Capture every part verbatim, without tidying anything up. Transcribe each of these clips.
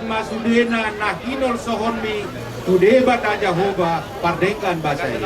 Ma sudena na hinolsohonmi tu Debata Jahowa pardenggan basa i.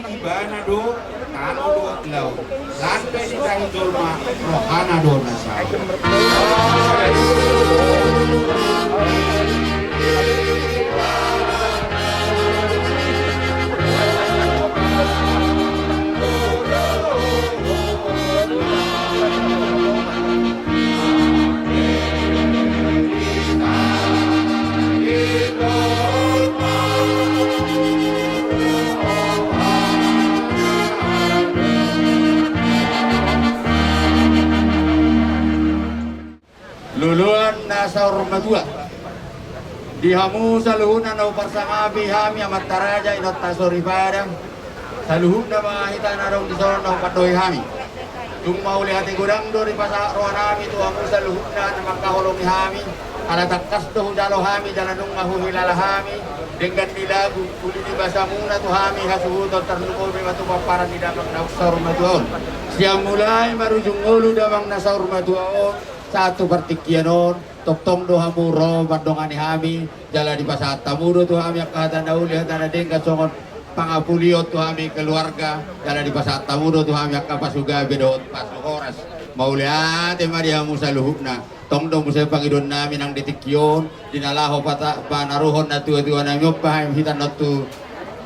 Ibana do tano dohot laut, lan pe ditahi jolma, rohana do na saut. Loloan na saur matua. Di hamu saluhutna na huparsangapi hami, amanta raja, inanta soripada, saluhutna ma hita na adong dison na hupandohi hami. Tung mauliate godang do dipasahat rohanami tu hamu saluhutna na mangkaholongi hami, ala tangkas do hujalo hami jala nunga huhilala hami denggan ni lagu, uli ni basamuna tu hami hasuhuton, tarlumobi ma tu pomparan ni damang na saur matua on. Sian mulai marujung ngolu damang na saur matua on sahat tu partingkian on, tongtong do hamu ro mandongani hami, jala dipasahat hamu do tu hami angka hata na uli, hata na denggan songon pangapulion tu hami keluarga, jala dipasahat hamu do tu hami angka pasu gabe dohot pasu horas. Mauliate ma di hamu saluhutna. Tong do muse pangidoannami nang di tingki on, di na laho pata-, panaruhon natuatuanami on, pahaim hita non tu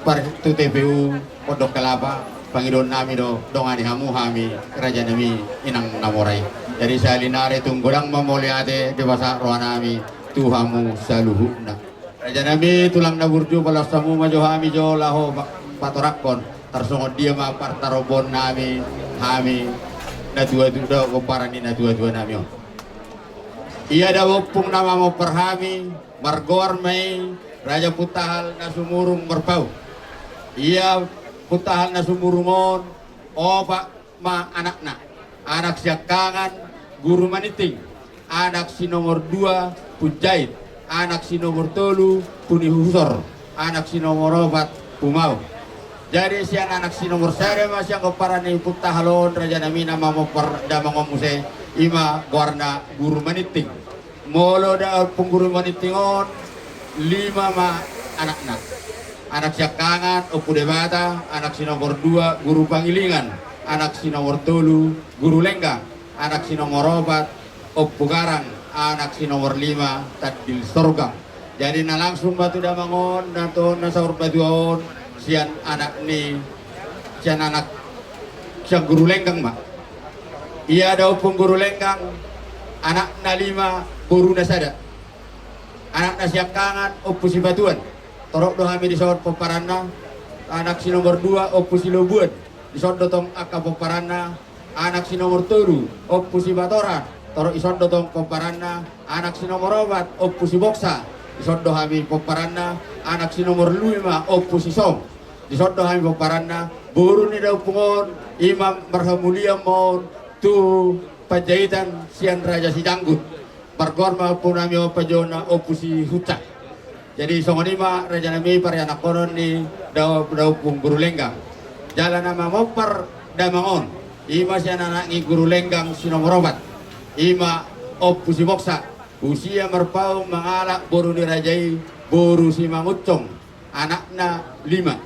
par-, tu T P U Pondok Kelapa, pangidoannami do dongani hamu hami, rajanami, inang na mora i. Jadi sahali nari tung godang ma mauliate dipasahat rohanami tu hamu saluhutna. Rajanami, tulang na burju, paloas hamu ma jo hami jo laho pa-, patorangkon tarsongon dia ma partaromboonnami, hami natuatua, pomparan ni natuatuanami on. Ia da ompung na mamompar hami, margoar ma i Raja Puntahal na Sumurung Marpaung. Ia Puntahal na Sumurung on, opat ma anakna. Anak siangkangan Guru Maninting, anak si nomor dua Punjait, anak si nomor tolu Punihusor, anak si nomor opat Pumaung. Jadi sian anak si nomor sada ma sian pomparan ni Puntahal on, rajanami, na mamompar damang on muse, i ma goarna Guru Maninting. Molo da ompung Guru Maninting on, lima ma anakna. Anak siangkangan Ompu Debata, anak si nomor dua Guru Pangilingan, anak si nomor tolu Guru Lenggang, anak si nomor opat Ompu Garang, anak si nomor lima Tandil Sorgang. Jadi na langsung ma tu damang on, na tu na saur matua on, sian anak ni, sian anak, sian Guru Lenggang ma. Ia da ompung Guru Lenggang, anakna lima, boruna sada. Anakna siangkangan Ompu Sibatuan. Torop do hami dison pomparanna. Anak si nomor dua Ompu Silobuan. Dison do tong angka pomparanna. Anak si nomor tolu Ompu Sibatora. Torop dison do tong pomparanna. Anak si nomor opat Ompu Siboksa. Dison do hami pomparanna. Anak si nomor lima Ompu Sisom. Dison do hami pomparanna. Boru ni da ompung on, i ma marhamulian ma on tu Panjaitan sian Raja Sijanggut. Margoar ma ompunami on panjouonna Ompu Sihunca. Jadi songon i ma, rajanami, parianakhonon ni da-, da ompung Guru Lenggang. Jala na mamompar damang on, i ma sian anak ni Guru Lenggang si nomor opat, i ma Ompu Siboksa. Husia Marpaung mangalap boru ni raja i, boru Simangunsong. Anakna lima.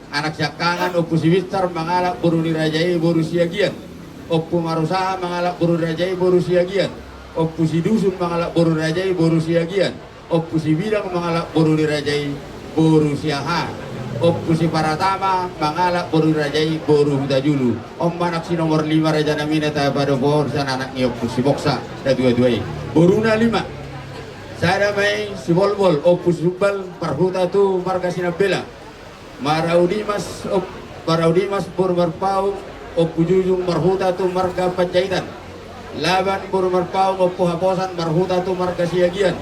Anak siangkangan Ompu Sibinsar mangalap boru ni raja i, boru Siagian. Ompu Marusaha mangalap boru ni raja i, boru Siagian. Ompu Sidusun mangalap boru ni raja i, boru Siagian. Ompu Sibidang mangalap boru ni raja i, boru Siahaan. Ompu Siparatama mangalap boru ni raja i, boru Hutajulu. On ma anak si nomor lima, rajanami, na tapadophon sian anak ni Ompu Siboksa na tuatua i. Boruna lima. Sada ma i Sibolbol, Ompu Sisumbal, marhuta tu marga Sinambela. Maraudimas, Om-, Maraudimas boru Marpaung, Ompu Jujung, marhuta tu marga Panjaitan. Laban boru Marpaung, Ompu Haposan, marhuta tu marga Siagian.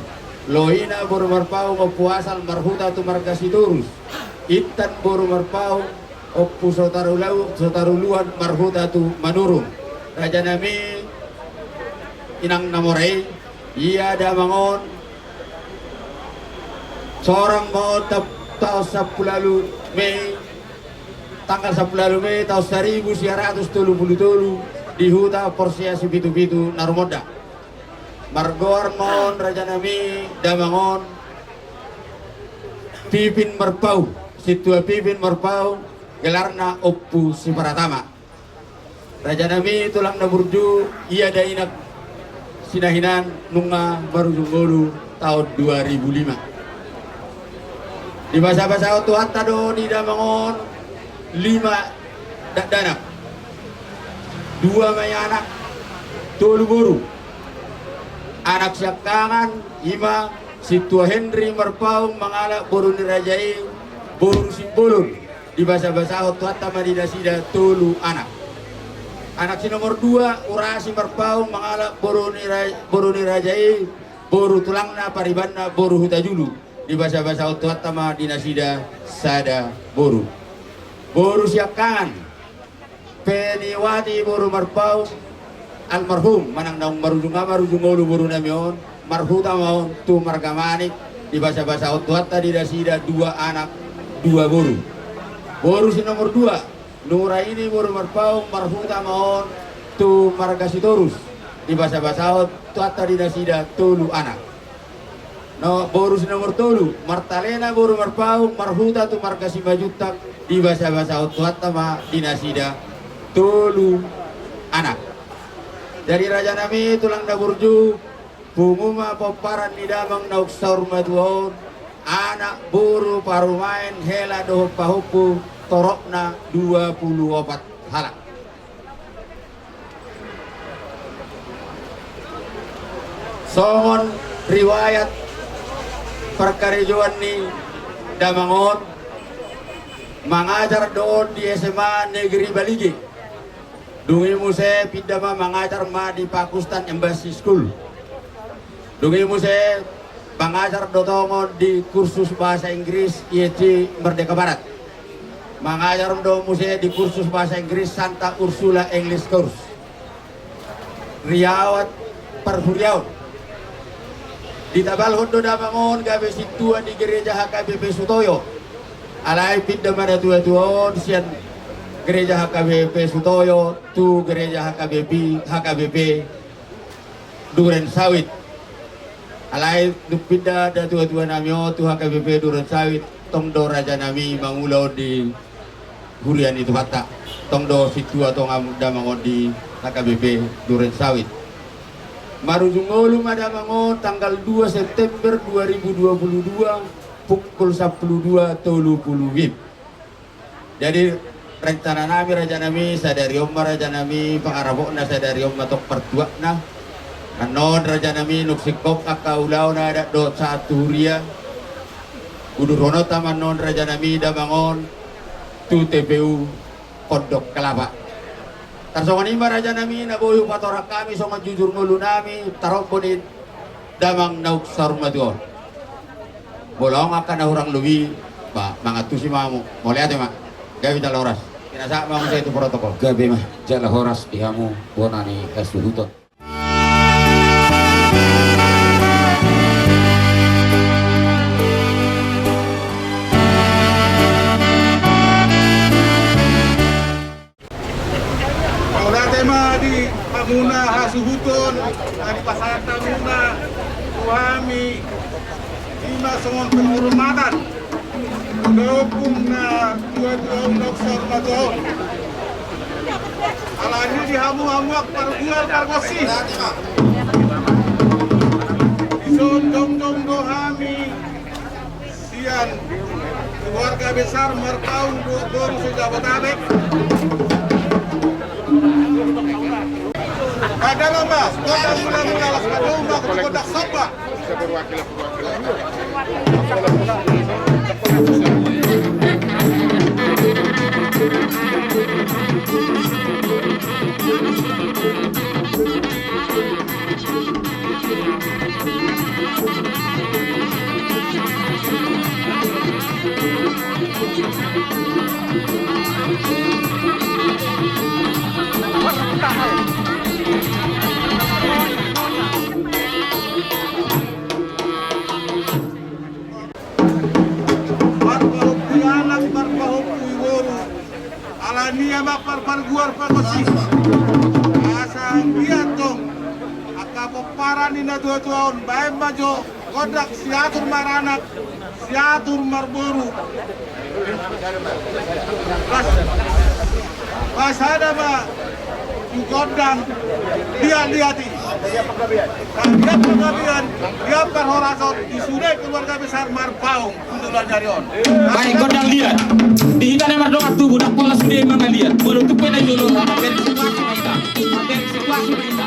Loina boru Marpaung Ompu Asal marhuta tu marga Sitorus. Intan boru Marpaung Ompu Sotarulu-, Sotaruluan marhuta tu Manurung. Rajanami, inang na mora i, ia damang on sorang ma on ta-, taon sampulu ualu Mei, tanggal sampulu ualu Mei taon saribu sia ratus tolu pulu tolu, di huta Porsea Sipitu-pitu na rumondang. Margoar ma on rajanami damang on Pipin Marpaung, sintua Pipin Marpaung, gelarna Ompu Siparatama. Rajanami, tulang na burju, ia dainang sinahinan nunga marujung ngolu taon dua ribu lima. Dibasabasahon Tuhanta do di damang on lima dakdanak. Dua ma i anak, tolu boru. Anak siangkangan i ma sintua Henry Marpaung mangalap boru ni raja i, boru Simbolon. Dibasabasahon Tuhanta ma di nasida tolu anak. Anak si nomor dua, Urasi Marpaung mangalap boru ni ra-, boru ni raja i, boru tulangna, paribanna, boru Hutajulu. Dibasabasahon Tuhanta ma di nasida sada boru. Boru siangkangan, Peniwati boru Marpaung, almarhum, manang naung marujung, nga marujung ngolu borunami on, marhuta ma on tu marga Manik. Dibasabasahon Tuhanta di nasida dua anak, dua boru. Boru si nomor dua, Nuraini boru Marpaung, marhuta ma on tu marga Sitorus. Dibasabasahon Tuhanta di nasida tolu anak. No, boru si nomor tolu, Martalena boru Marpaung, marhuta tu marga Simanjuntak. Dibasabasahon Tuhanta ma di nasida tolu anak. Jadi rajanami, tulang na burju, pungu ma pomparan ni damang naung saur matua on, anak, boru, parumaen, hela dohot pahompu, toropna dua pulu opat halak. Songon riwayat parkarejoan ni damang on, mangajar do on di S M A Negeri Balige. Dung i muse pinda ma mangajar ma di Pakistan Embassy School. Dung i muse mangajar do tongon di kursus bahasa Inggris I S C Merdeka Barat. Mangajar do muse di kursus bahasa Inggris Santa Ursula English Course. Riwayat parhuriaon. Ditabalhon do damang on gabe sintua di gereja H K B P Sutoyo. Alai pinda ma natuatua on sian gereja H K B P Sutoyo tu gereja H K B P, H K B P Duren Sawit. Alai dung pinda natuatuanami on tu H K B P Duren Sawit, tong do rajanami mangula on di huria ni Tuhanta. Tong do sintua tonga damang on di H K B P Duren Sawit. Marujung ngolu ma damang on tanggal dua September dua ribu dua puluh dua, pukul sampulu dua tolu pulu WIB. Jadi, rencananami rajanami, sadari on ma rajanami pangarapotna, sadari on ma tong partuatna. Annon rajanami, dung singkop angka ulaon adat dohot sahat tu huria, udurhononta ma annon rajanami damang on tu T P U Pondok Kelapa. Tarsongon i ma rajanami, na boi hupatorang hami songon jujur ngolunami, tarombo ni damang naung saur matua on. Molo adong angka na hurang lobi, ba, mangantusi ma hamu. Mauliate ma. Gabe jala horas. Pinasahat ma muse tu protokol. Gabe ma, jala horas di hamu bona ni hasuhuton. Mauliate ma di hamuna hasuhuton na dipasahat hamuna tu hami, i ma songon penghormatan. Molo dung na tuatua on, naung saur matua on. Alani di hamu, hamu angka pargual pargonsi, dison jongjong do hami sian keluarga besar Marpaung dohot boru se-Jabodetabek. Pada lomba, gondang mula-mula, las pada lomba, gondang somba. Marpahompu i anak, marpahompu i boru. Alani i ma parparguar pangosip. Asa anggiat tong angka pomparan ni natuatua on, baen ma jo gondang siatur maranak, siatur marboru. Pas, pas sada ma tu gondang liatliat i. Liat panggabean, liat parhorason di sude keluarga besar Marpaung. Baik, gondang liat. Di hita na mardongan tubu, ndang pola sude mangaliat. Molo tung pe na jolo, bereng situasi ma hita. Bereng situasi ma hita.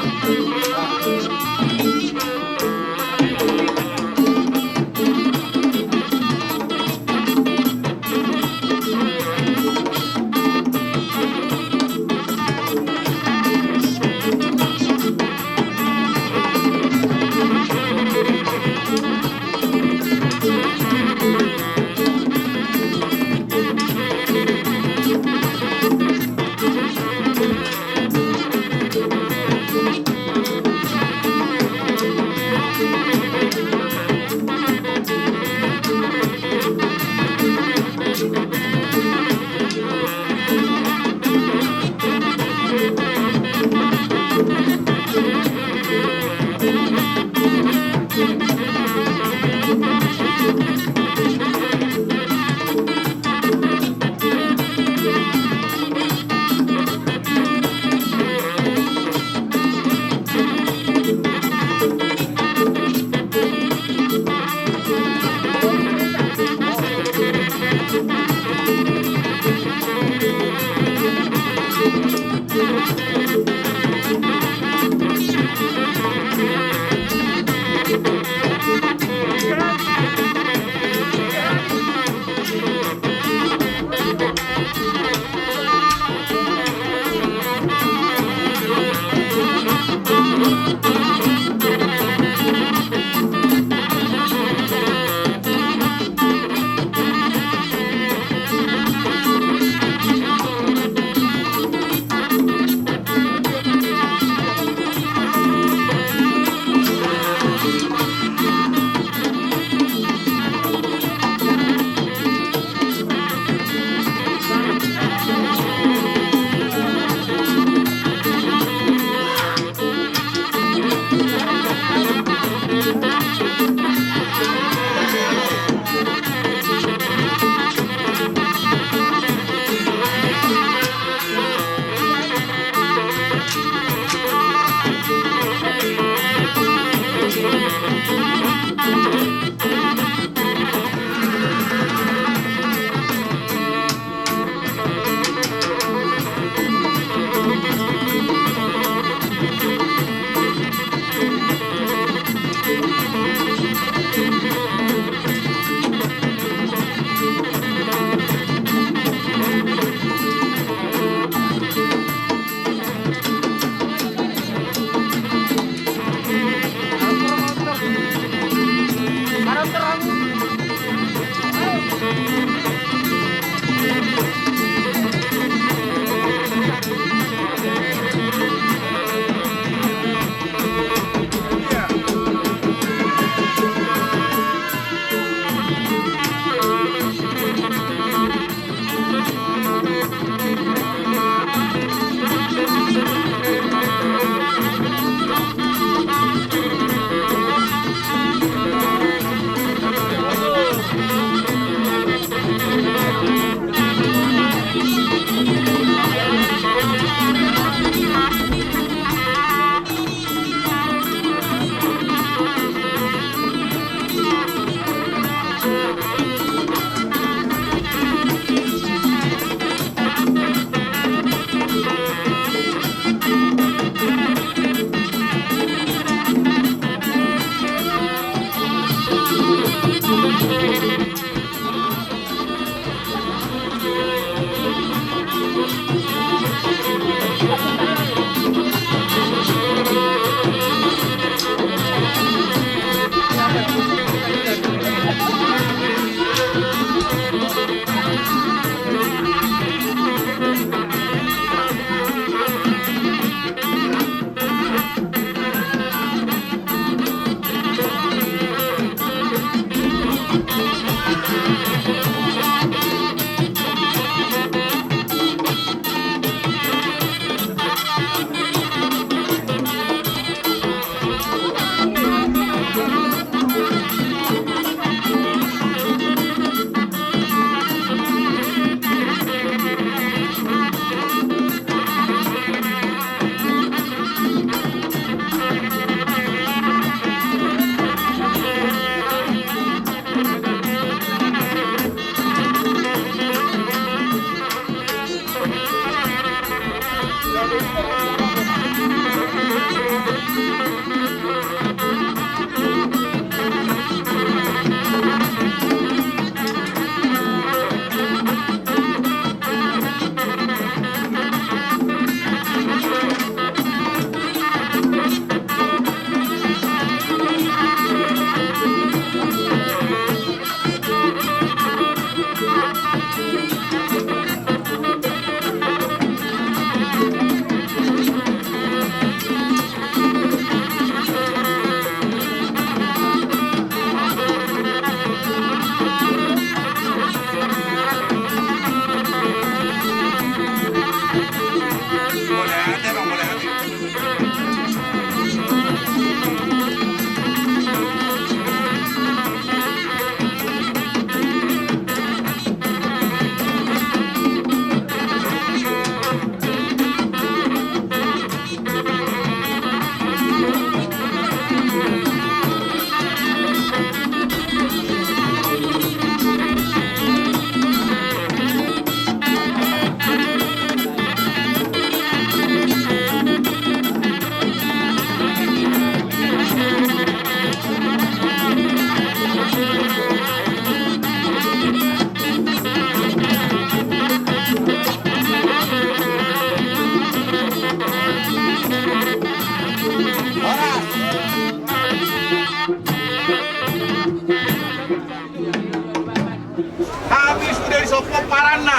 Hami sude disomba paranna.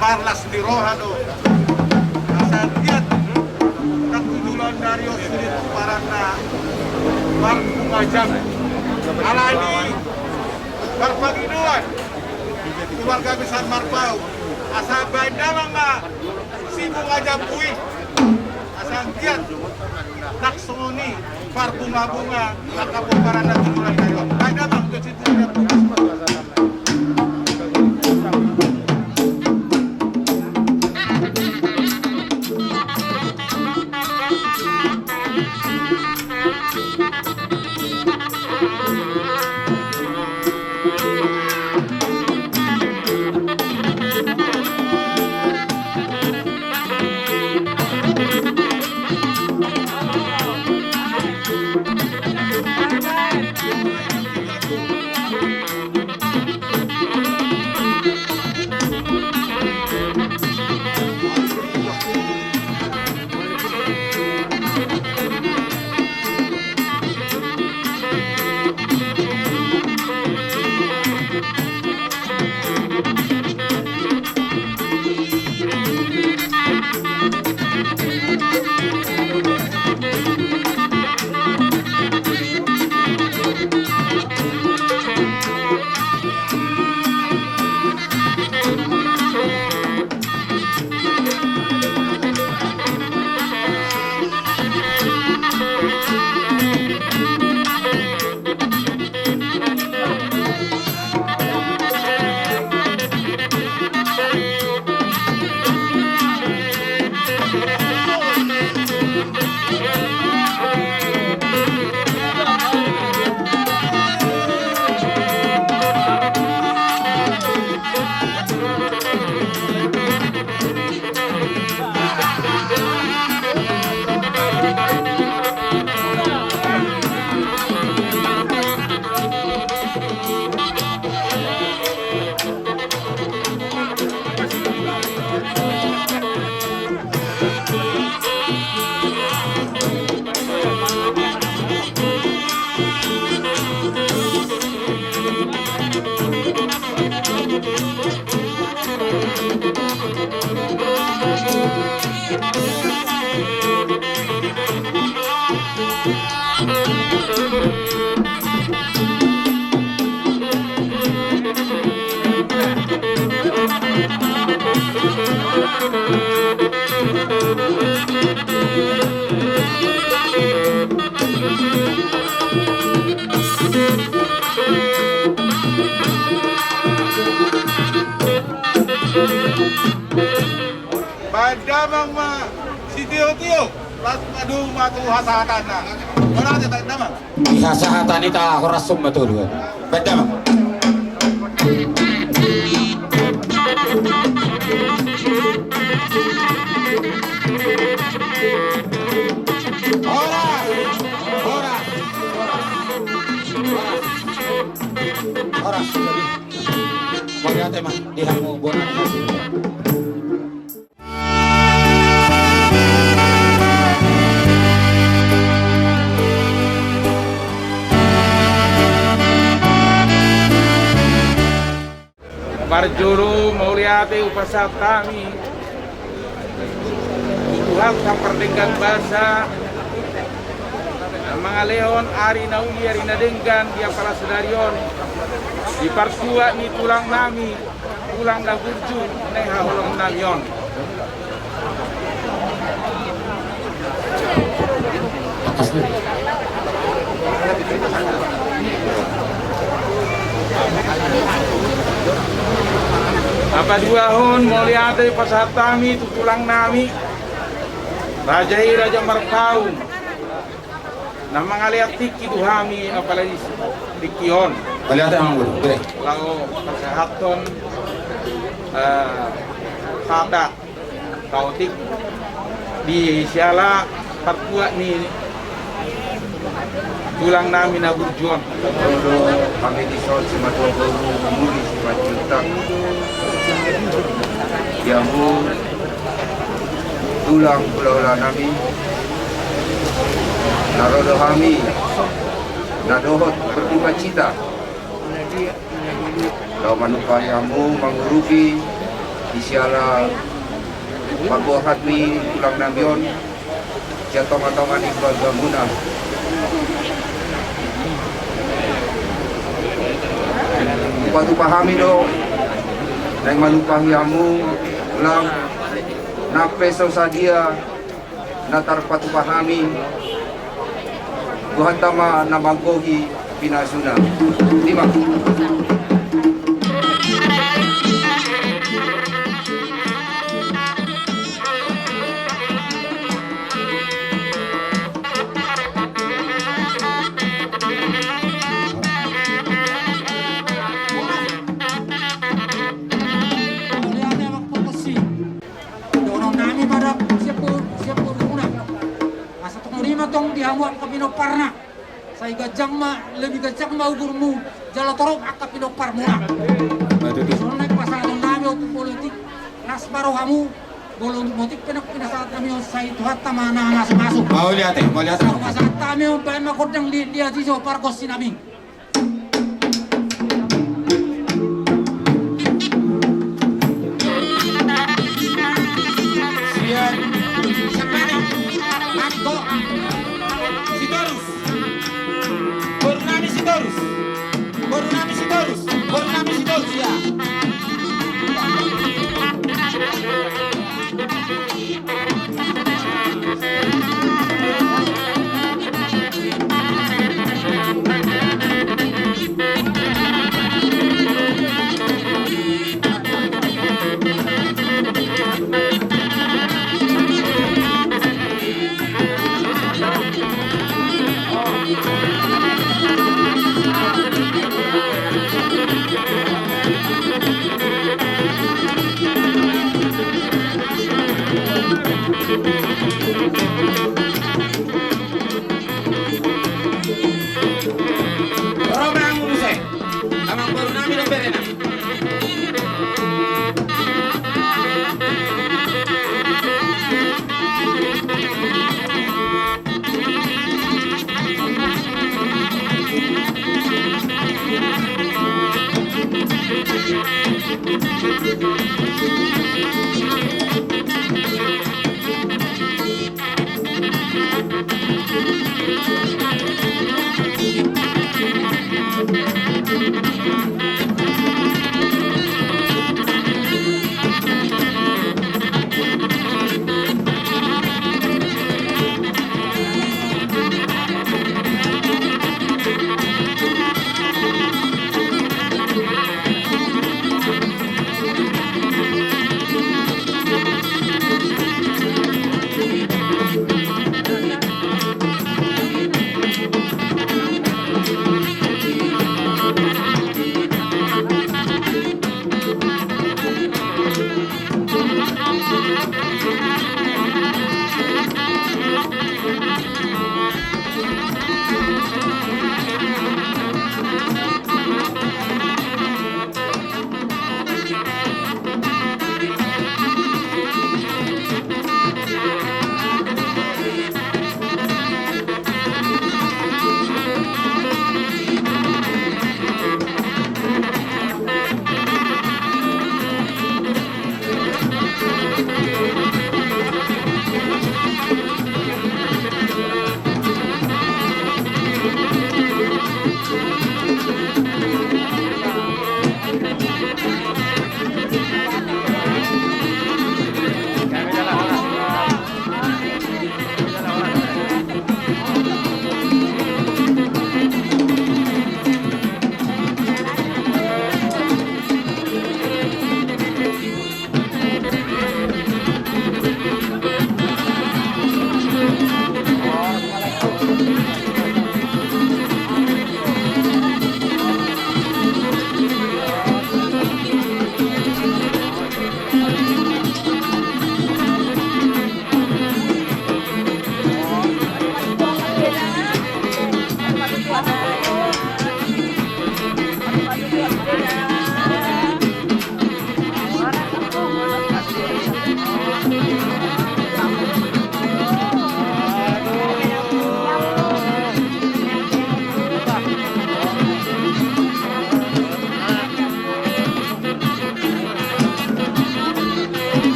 Marlas ni roha do. Asa anggiat tangtulang dari on sude tu paranna marbunga jambu. Alani marpangidoan keluarga besar Marbau, asa baen damang ma si bunga jambu i. Asa anggiat nang songon i parbungabunga angka pomparan na tinuran na i on. Baen damang tu si bunga jambu i. Amang ma sitiotio, las madung ma tu hasahatanna. Ora te tak damang. Di hasahatan i ta horas summa tolu. Baen damang. Horas. Horas. Horas. Horas. Mauliate ma di hamu bona ni hasi. Parjolo mauliate hupasahat hami tu Tuhanta pardenggan basa, na mangalehon ari na uli, ari na denggan di apala sadari on, di partuat ni tulang nami, tulang na burju na i haholongan nami on. Paduahon, mauliate pasahat hami tu tulang nami, raja i Raja Marpaung, na mangalehon tingki tu hami, apalagi tingki on. Mauliate, Amang Guru. Oke. Laho pasahathon, eh, sada kaotik di siala partuat ni tulang nami na burju on. Hami dison simatua boru muli simatua utang. Di hamu tulang hulahula nami, na ro do hami na dohot berduka cita. Laho manumpahi hamu mangurupi di siala paborhat ni tulang nami on sian tongatonga ni keluargamuna. Hupatupa hami do naeng manumpahi hamu, tulang, nang pe so sadia na tarpatupa hami, Tuhanta ma na manggohi pinasuna. Ima. Dohonon nami ma da sian boru, sian borumuna. Asa tong rima tong di hamu angka pinomparna. Sai ganjang ma, lebih ganjang ma umurmu, jala torop angka pinomparmuna. Songon na pasahaton nami on tu molo otik las ma rohamu, molo otik pe nang pinasahat nami on, sai Tuhanta ma na mamasu-masu. Mauliate, mauliate. Pasahat nami on, baen ma gondang di, di aji jo pargonsi nami. Sian, sian mana? Manto. Sitorus. Boru nami Sitorus. Boru nami Sitorus. Boru nami Sitorus, ya. Ro ma manguluse. Amang boru nami do berena.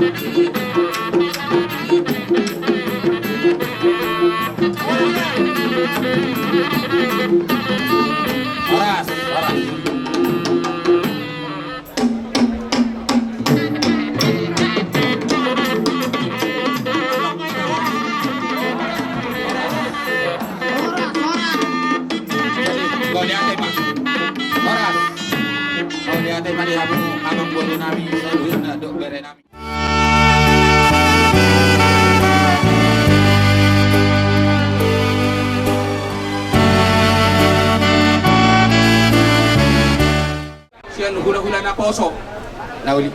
Horas, horas. Horas, horas. Jadi, mauliate ma. Horas. Mauliate ma di hamu, amang boru nami, saluhutna dohot bere nami. Sian hulahula naposo na uli,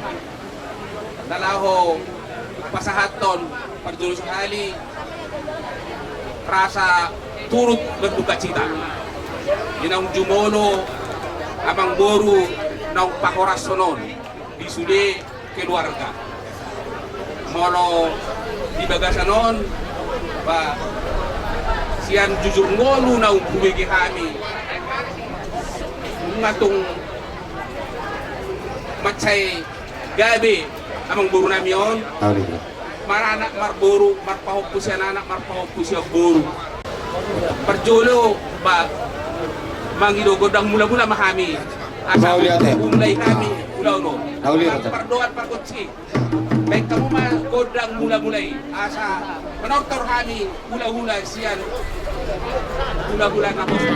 na laho pasahathon parjolo sahali rasa turut berdukacita di naung jumolo amang boru naung pahorashon on di sude keluarga. Molo di bagasan on, ba, sian jujur ngolu naung hubege hami, nunga tung mansai gabe amang boru nami on. Maranak marboru, marpahompu sian anak, marpahompu sian boru. Parjolo, ba, mangido gondang mulamula ma hami. Asa umulai hami ulaon on. Pardohan pargonsi. Baen hamu ma gondang mulamula i asa manortor hami hulahula sian hulahula naposo.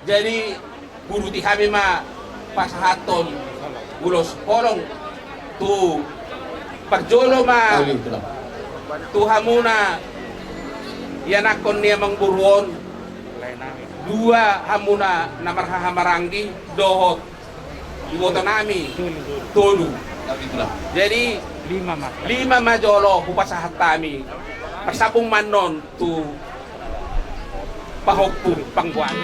Jadi, uruti hami ma pasahathon ulos holong tu parjolo ma tu hamuna ianakhon ni amang boru on, dua hamuna na marhahamaranggi dohot iboto nami tolu. Jadi lima ma jolo hupasahat hami, marsambung ma annon tu pahompu panggoari.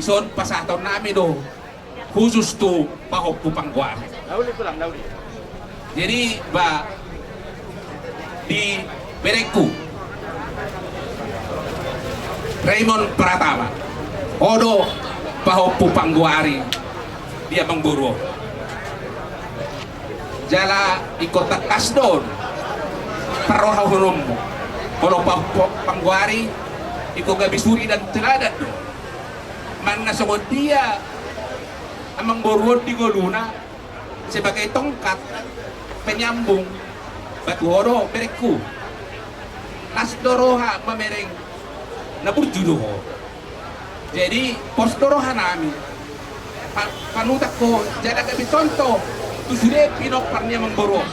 Dison pasahaton nami do khusus tu pahompu panggoari. Jadi, ba, di berengku Raymond Pratama, ho do pahompu panggoari di amang boru on. Jala ingkon tangkas do on parrohahononmu. Molo pahompu panggoari ingkon gabe suri dan teladan do. Manang songon dia amang boru on di ngoluna sebagai tongkat penyambung, ba tu ho do berengku. Las do roha mamereng, na burju do ho. Jadi pos do roha nami. Pa-, panutan ho jala gabe contoh tu sude pinompar ni amang boru on.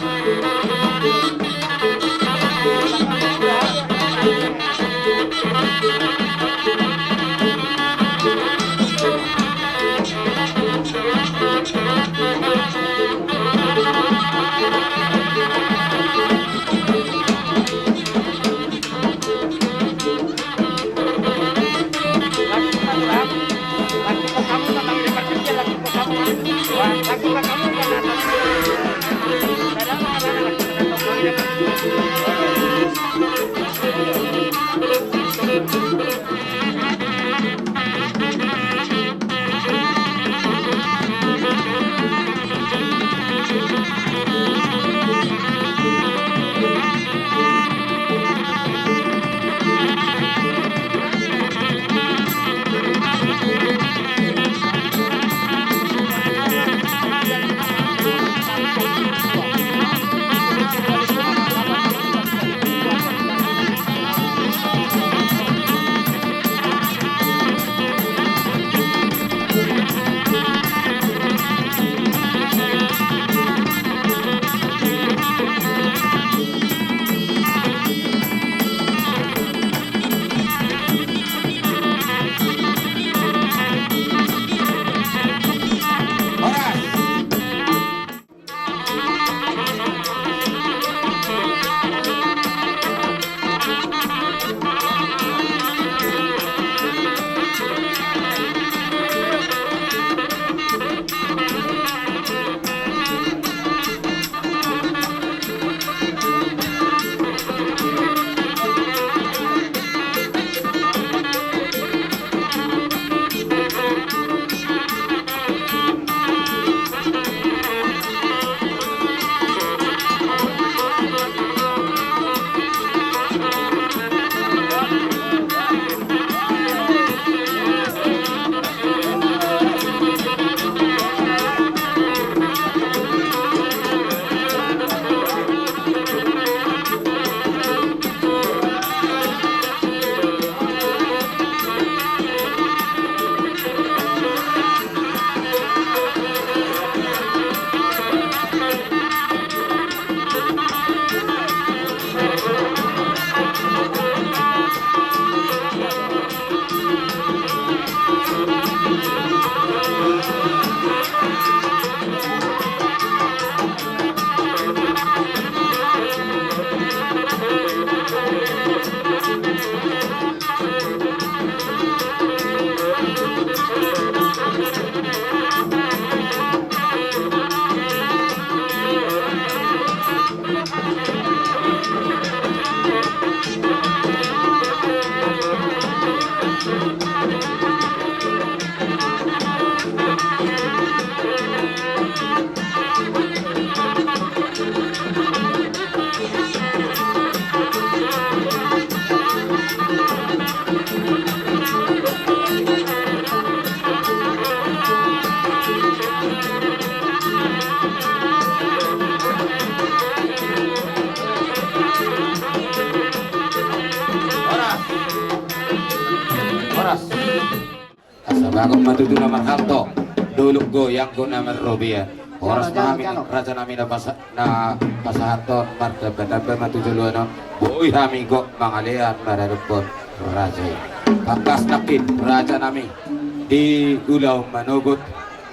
Asa bagot ma tutu na marhalto, dolok goyang do na marrobean. Horas ma hami raja nami na pasa-, na pasahathon mardamba-damba ma tu joloan on. Boi hami gok mangalean maradophon raja i. Tangkas nangkin raja nami, di ulaon manogot,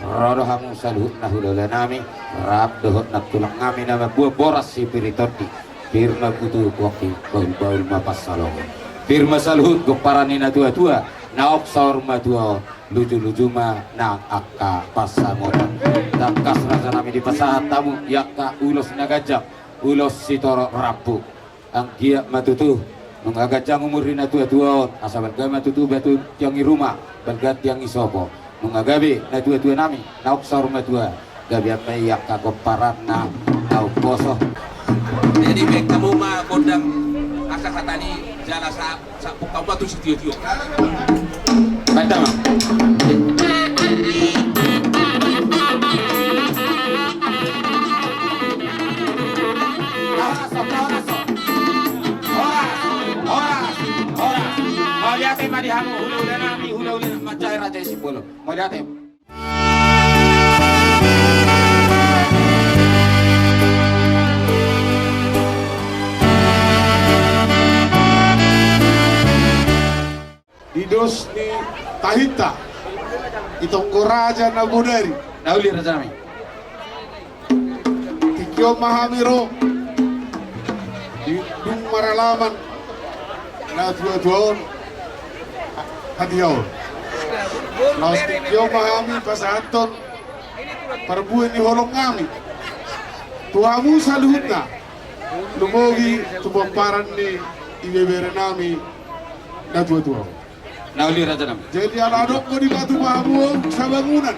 ro do hamu saluhutna hula-hula nami, rap dohot nantulang nami na mamboan boras sipir ni tondi. Pir ma butuh pongki, bahul-bahul ma pansalongan. Pir ma saluhut pomparan ni natua-tua, naung saur matua on, luju-luju ma nang angka pansamotan. Tangkas raja nami dipasahat hamu i angka ulos na ganjang, ulos sitorop rambu. Anggiat ma tutu, nunga ganjang umur ni natua-tua on, asa balga ma tutu batu tiang ni ruma, balga tiang ni sopo. Nunga gabe natua-tua nami, naung saur matua, gabean ma i angka pomparanna naung poso. Jadi baen hamu ma gondang, asa hata ni jala sa-, sapung hamu ma tu sitio-tio. Baen damang. Horas, horas, horas. Mauliate ma di hamu hula-hula nami, hula-hula na manjae raja i simbolo. Mauliate. Di dos ni tahinta, di tonggo raja na bodari. Na uli raja nami. Tingki on ma hami ro, di dung maralaman natua-tua on, hatiha on. Laos tingki on ma hami pasahathon parbue ni holong nami tu hamu saluhutna, lumobi tu pomparan ni ibebere nami natua-tua on. Na uli raja nami. Jadi ala adong do di batu pahamuon sabangunan.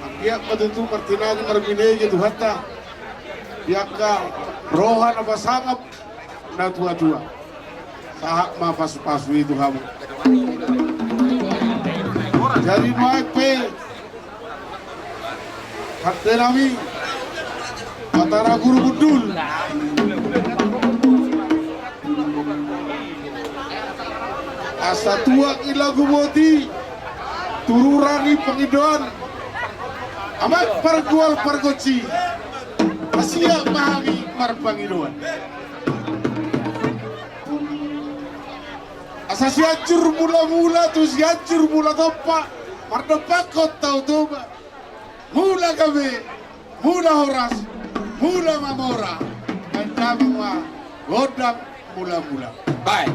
Anggiat ma tutu martinahi marbinege Tuhanta di angka roha na pasangap natua-tua. Sahat ma pasu-pasu i tu hamu. Jadi nuaeng pe Hante nami, Batara Guru Gundul. Asa tuak i lagu boti, tururan i pangidoan. Amak pargual pargonsi, pasiak ma hami marpangidoan. Asa Sianjur Mula-mula tu Sianjur Mula Tompa, mardompakhon Tao Toba. Mula gabe, mula horas, mula mamora, baen damang ma gondang mula-mula. Baik.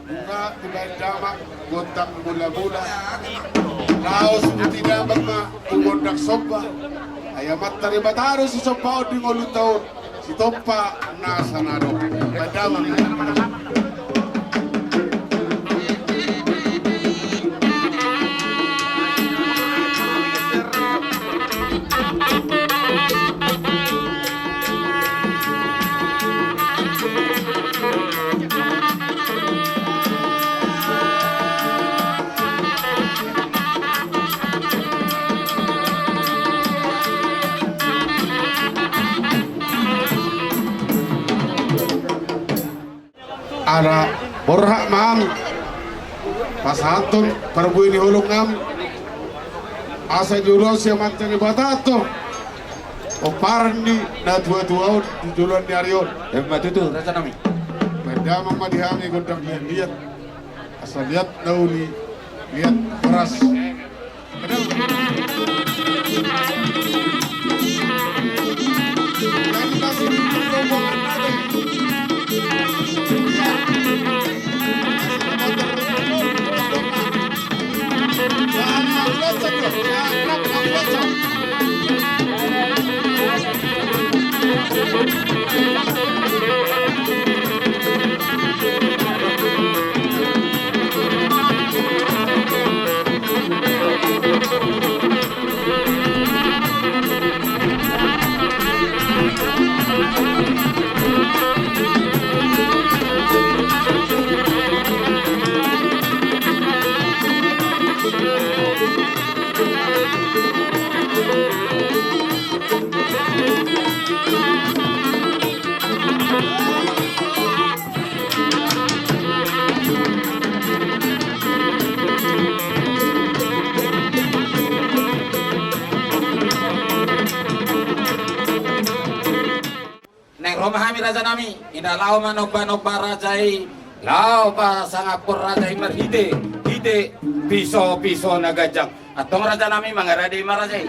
Nunga dibaen damang gondang mula-mula. Laos dibaen damang ma tu gondang somba. Ai Amanta Debata do sisombaon di ngolunta on, sitompa nasa na adong. Baen damang. Ala borhat ma hami pasahathon parbue ni holong nami, asa diulos Amanta Debata do pomparan ni natua-tua on di joloan ni ari on. Emma tutu, raja nami. Baen damang ma di hami gondang liat-liat, asa liat na uli, liat horas. Naeng ro ma hami raja nami, ina laho manomba-nomba raja i, laho pasangaphon raja i marhite, hite, piso-piso na ganjang. Antong raja nami mangarade ma raja i.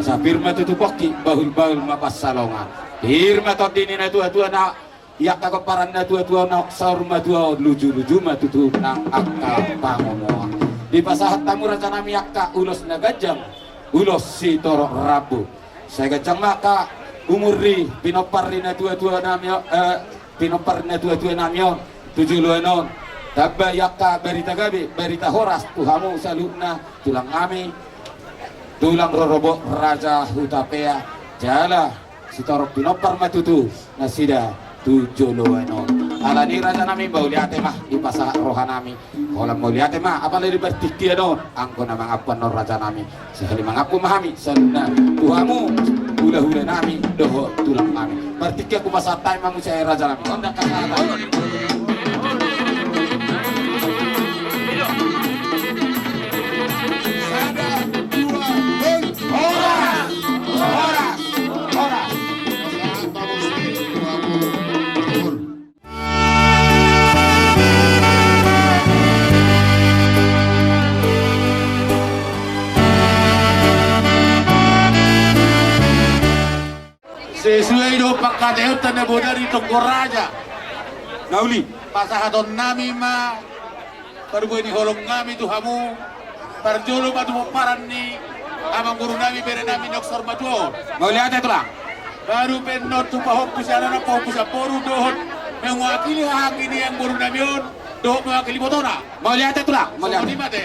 Asa pir ma tutu pongki, bahul-bahul ma pansalongan. Pir ma tondi ni natua-tua na i angka pomparan natua-tua on, saur matua on, luju-luju ma tutu nang angka pangomoan. Dipasahat hamu raja nami angka ulos na ganjang, ulos sitorop rambu. Sai ganjang ma angka umur ni pinompar ni natua-tua nami on, eh, pinompar ni natua-tua nami on tu joloan on. Tamba i angka barita gabe, barita horas tu hamu saluhutna tulang nami, tulang rorobot Raja Hutapea, jala sitorop pinompar ma tutu nasida tu joloan on. Alani raja nami, mauliate ma dipasahat roha nami. Holan mauliate ma, apala di partingkian on, anggo na mangampu annon raja nami. Sahali mangampu ma hami saluhutna tu hamu hulahula nami dohot tulang nami. Partingkian hupasahat hami ma muse raja nami. Tanda kasada. Sesuai dohot pangkataionta na bodari tonggo raja. Na uli. Pasahatonnami ma parbue ni holongnami tu hamu. Parjolo ma tu pomparan ni amangborunami, berenami na hoksor matua on. Mauliate, Tulang. Baru pe annon tu pahompu sianan, pahompu siamboru dohot mewakili hahanggi ni amangborunami on dohot mewakili ibotona. Mauliate, Tulang. Mauliate. Songon i ma ate.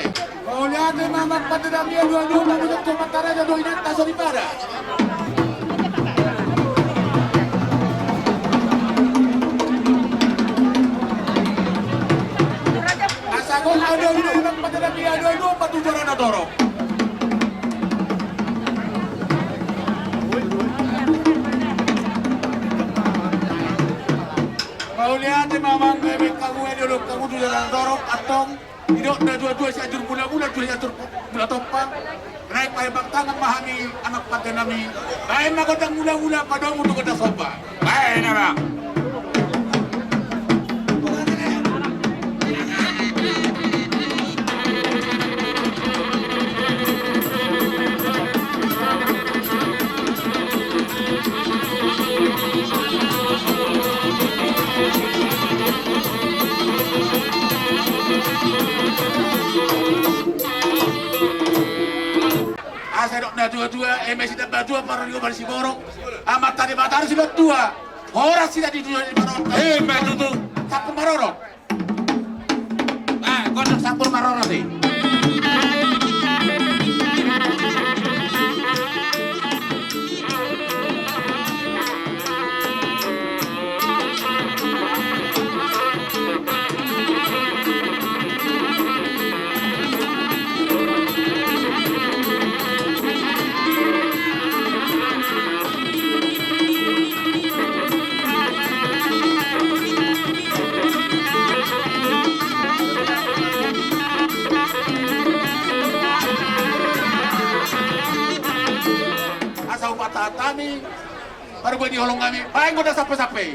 Mauliate ma amang pandenami, alualuhon ma muse tu amanta raja dohot inanta soripada. Asa gok alualuhon ma amang pandenami, alualuhon ma tu joro na torop. Mauliate ma amang, bebek hamu, alualuhon hamu tu joro na torop, antong. Didok na dua-dua, Sianjur Mulamula tu Sianjur Mulatompang. Naeng paherbang tangan ma hami, amang pandenami. Baen ma gondang mulamula, padomu tu gondang somba. Baen, amang. Asa didok na dua-dua, eme sitambatua parorot ni siborok. Amanta Debata do sibantua. Horas sida di dunia ni parorot. Eme tutu. Sampur marorot. Ah, gondang sampur marorot i. Asa hupasahat hami parbue ni holongnami, baen gondang sampe-sampe.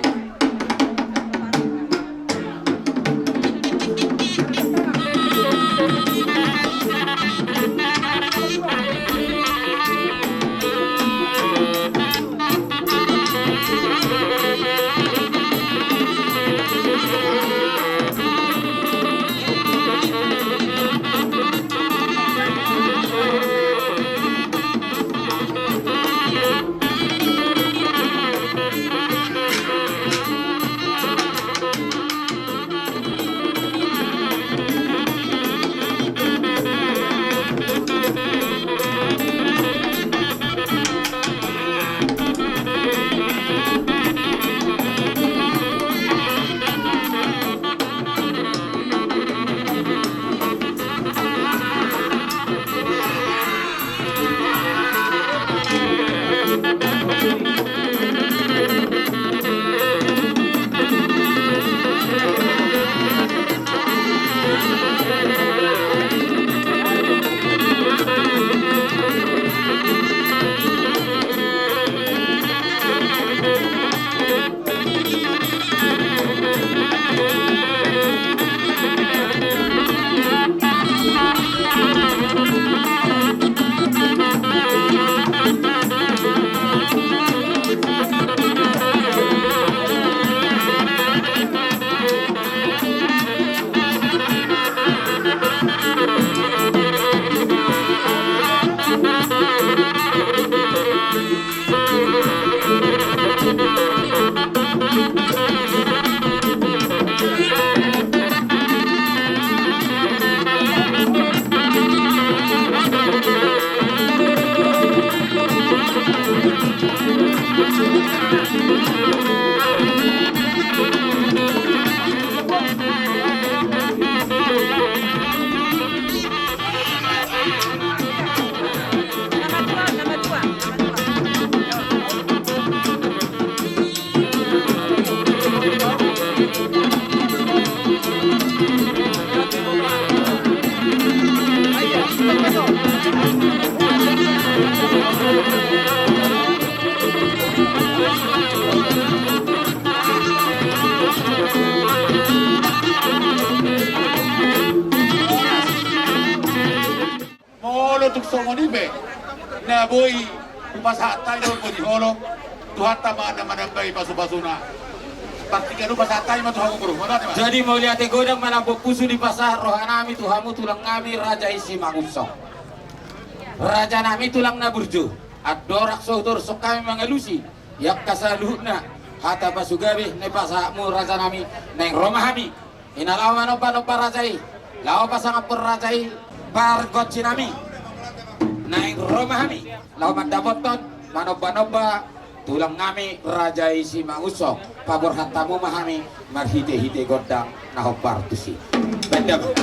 Molo tung songon i pe na boi hupasahat hami dohot boi ni holong, Tuhanta ma na manambai pasupasuna. Partingkian on pasahat hami ma tu hamu boru. Mauliate ma. Jadi mauliate godang, manambok pusu dipasahat rohanami tu hamu tulangnami raja i Simangunsong. Rajanami tulang na burju, andorang so hutorus hami mangalusi i angka saluhutna hata pasugabe na dipasahatmu rajanami, naeng ro ma hami. Ina laho manombanomba raja i, laho pasangaphon raja i pargonsinami. Naeng ro ma hami laho mandapothon, manombanomba tulangnami raja i Simangunsong. Paborhat hamu ma hami marhitehite gondang na hombar tusi. Baen damang.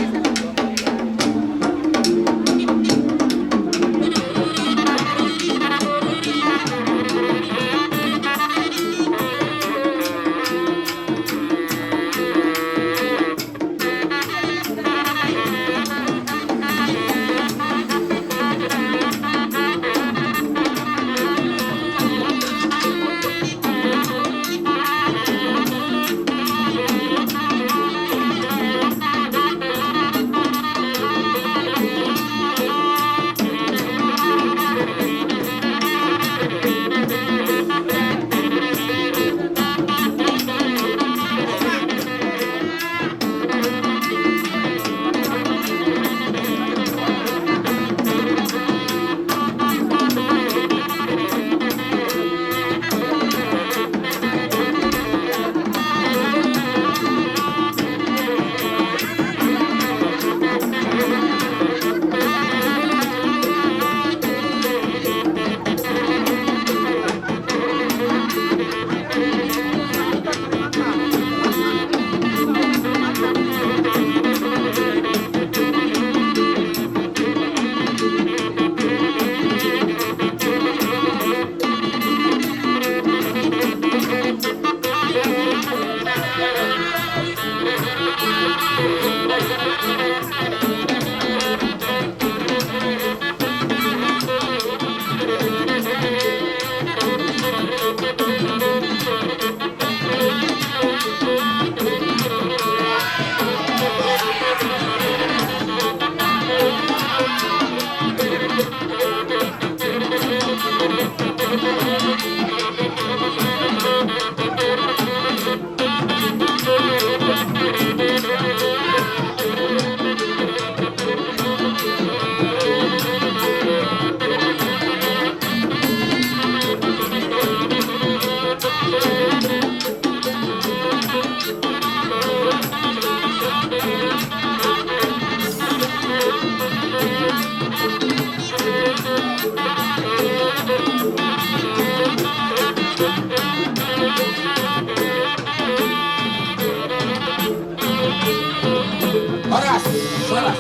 Horas, horas.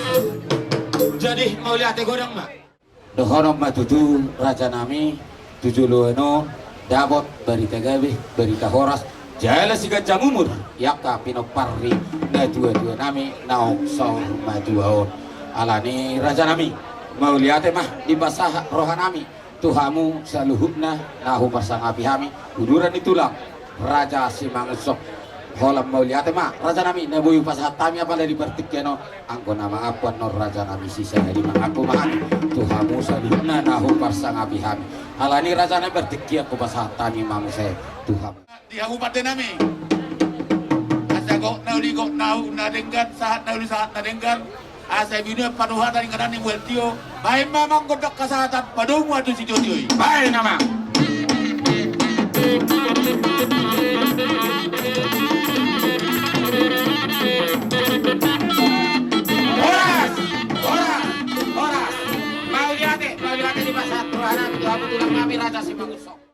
Jadi mauliate godang ma. Dohonon ma tutu rajanami, tu joloan on dapot barita gabe, barita horas, jala siganjang umur i angka pinompar ni natuatuanami naung saur matua on. Alani rajanami, mauliate ma dipasahat rohanami tu hamu saluhutna na huparsangapi hami, uduran ni tulang Raja Simangunsong. Holan mauliate ma rajanami na boi hupasahat hami apala di partingkian on. Anggo na mangaku annon rajanami sisada i, mangaku ma hami tu hamu saluhutna na huparsangapi hami. Alani rajanami, partingkian hupasahat hami ma muse tu hamu. Di hamu pandenami, asa gok na uli, gok na uli na denggan, sahat na uli, sahat na denggan. Asa binuat panuhatan ingkanan ni mual tio. Baen ma amang gondang hasahatan, padomu ma tu sitiotio i. Baen amang. Horas, horas, horas. Mauliate, mauliate dipasahat rohanami tu hamu tulangnami Raja Simangunsong.